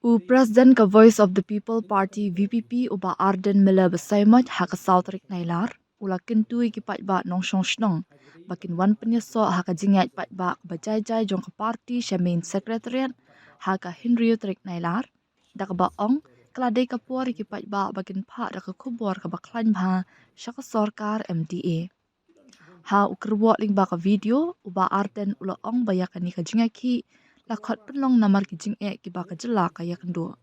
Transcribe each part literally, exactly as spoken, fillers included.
U President ka Voice of the People Party, V P P, u Bah Ardent Miller Basaiawmoit, ha ka saw tarik Nailar u la kyntu ïa ki paidbah nongshong shnong ba kin wan pynïasoh ha ka jingïaid paidbah kaba jai jai jong ka party sha Main Secretariat ha ka hynriew tarik Nailar, da kaba ong ka la dei ka por ïa ki paidbah ba kin phah da ka khubor kaba khlaiñ bha sha ka sorkar M D A. Ha u kyrwoh lyngba ka video, u Bah Ardent u la ong ba ïa kane ka jingïakhih la khot pynlong namar ki jingeh kiba ka jylla ka ïakynduh.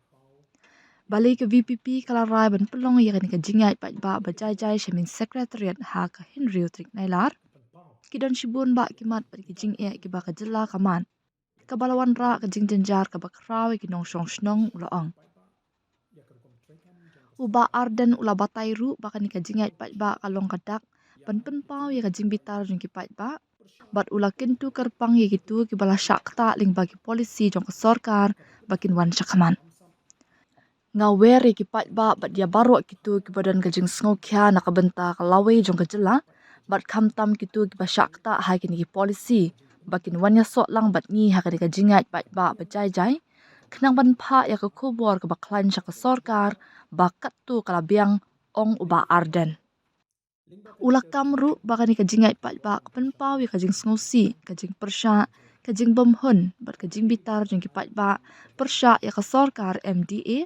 Balei ka V P P ka la rai ban pynlong ïa kane ka jingïaid paidbah ba jai jai sha Main Secretariat ha ka hynriew tarik Nailar? Ki don shibun bah ki mat bad ki jingeh kiba ka jylla ka mad, kaba la wanrah ka jingjynjar kaba khraw ïa ki nongshong shnong, u la ong. U Bah Ardent u la batai ruh ba kane ka jingïaid paidbah ka long ka dak ban pynpaw ïa ka jingbitar jong ki paidbah, bad u la kyntu kyrpang ïa kito kiba la shah ktah lyngba ki policy jong ka sorkar ba kin wan shakhmat. Nga wer ïa ki paidbah bad ïa baroh kito kiba don ka jingsngewkhia na ka bynta ka lawei jong ka jylla, bad khamtam kito kiba shah ktah ha kine ki policy, ba kin wan ïasoh lang bad ngi ha kane ka jingïaid paidbah ba jai jai, khnang ban phah ïa ka khubor kaba khlaiñ sha ka sorkar ba katto ka la biang, ong u Bah Ardent. U la kam ruh ba kane ka jingïaid paidbah ka pynpaw ïa ka jingsngewsih, ka jingpyrshah, ka jingbymhun bad ka jingbitar jong ki paidbah pyrshah ïa ka sorkar M D A,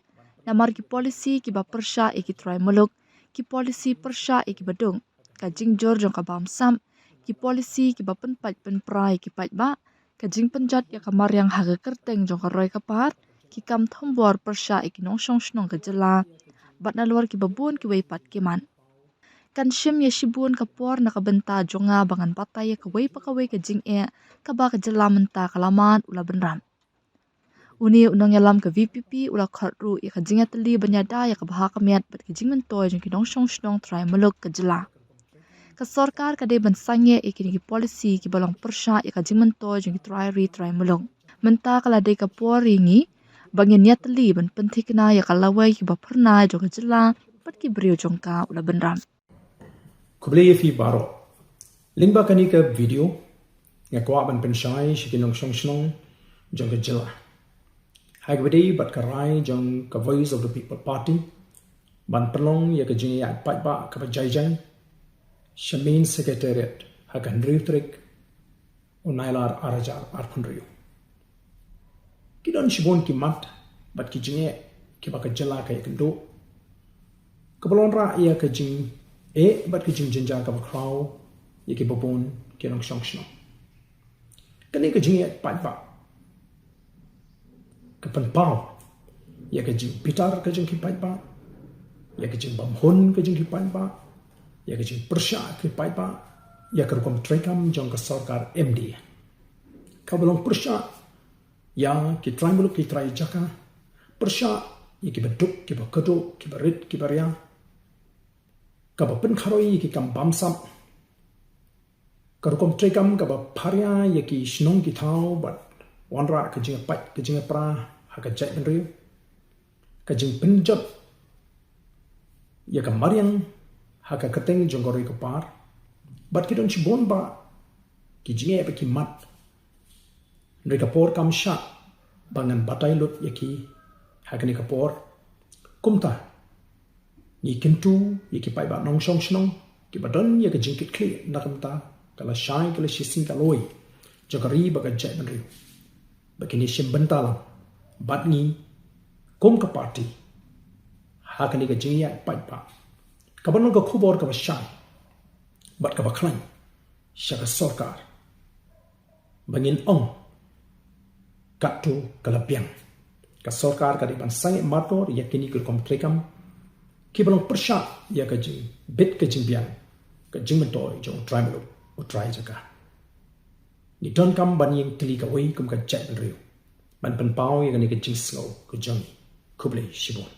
namar ki policy kiba pyrshah ïa ki trai muluk, ki policy pyrshah ïa kiba duk, ka jingjur jong ka bamsap, ki policy kiba pynpait pynpra ïa ki paidbah, ka jingpynjot ïa ka mariang ha ka kyrteng jong ka roi ka par, ki kam thombor pyrshah ïa ki nongshong shnong ka jylla, bad nalor kiba bun kiwei pat ki mat. Kan shim ïa shibun ka por na ka bynta jong nga ba ngan batai ïa kawei pa kawei ka jingeh kaba ka jylla mynta ka la mad, u la bynrap. Une u nongïalam ka V P P u la khot ruh ïa ka jingïatylli ban ïada ïa ka bha ka miat bad ka jingmyntoi jong ki nongshong shnong trai muluk ka jylla. Ka sorkar ka dei ban sangeh ïa kine ki policy kiba long pyrshah ïa ka jingmyntoi jong ki trai ri trai muluk. Mynta ka la dei ka por ïa ngi ba ngin ïatylli ban pynthikna ïa ka lawei kiba phyrnai jong ka jylla bad ki briew jong ka, u la bynrap. Khublei ïa phi baroh. Lyngba kane ka video nga kwah ban pynshai sha ki nongshong shnong jong ka jylla, ha kaba ïadei bad ka rai jong ka Voice of the People Party ban pynlong ïa ka jingïaid paidbah kaba jai jai sha Main Secretariat ha ka hynriew tarik u Nailar ar hajar arphew hynriew. Ki don shibun ki mat bad ki jingeh kiba ka jylla ka ïakynduh, kaba la wanrah ïa ka jingeh bad ka jingjynjar kaba khraw ïa kiba bun ki nongshong shnong. Kane ka jingïaid paidbah ka pynpaw ïa ka jingbitar ka jong ki paidbah, ïa ka jingbymhun ka jong ki paidbah, ïa ka jingpyrshah ki paidbah ïa ka rukom treikam jong ka sorkar M D A, kaba long pyrshah ïa ki trai muluk ki trai jaka, pyrshah ïa kiba duk kiba kyrduh, kiba rit kiba ria, kaba pynkharoi ïa ki kam bamsap, ka rukom treikam kaba pharia ïa ki shnong ki thaw bad wanrah ka jingïapait ka jingïapra ha ka jaitbynriew, ka jingpynjot ïa ka mariang ha ka kyrteng jong ka roi ka par, bad ki don shibun bah ki jingeh bad ki mat. Hynrei ka por kam shah ba ngan batai lut ïa ki ha kane ka por. Kumta ngi kyntu ïa ki paidbah nongshong shnong kiba don ïa ka jingkitkhlieh na ka bynta ka lashai ka lashisien ka lawei jong ka ri bad ka jaitbynriew, ba kin ïashim bynta lang bad ngi kum ka party ha kane ka jingïaid paidbah, kaba long ka khubor kaba shai bad kaba khlaiñ sha ka sorkar, ba ngin ong katto ka la biang. Ka sorkar ka dei ban sangeh martor ïa kine ki rukom treikam kiba long pyrshah ïa ka jingbit ka jingbiang ka jingmyntoi jong u trai muluk u trai jaka. Ngi donkam ban ïeng tylli kawei kum ka jaitbynriew ban pynpaw ïa kane ka jingsngew ka jong ngi. Khublei shibun.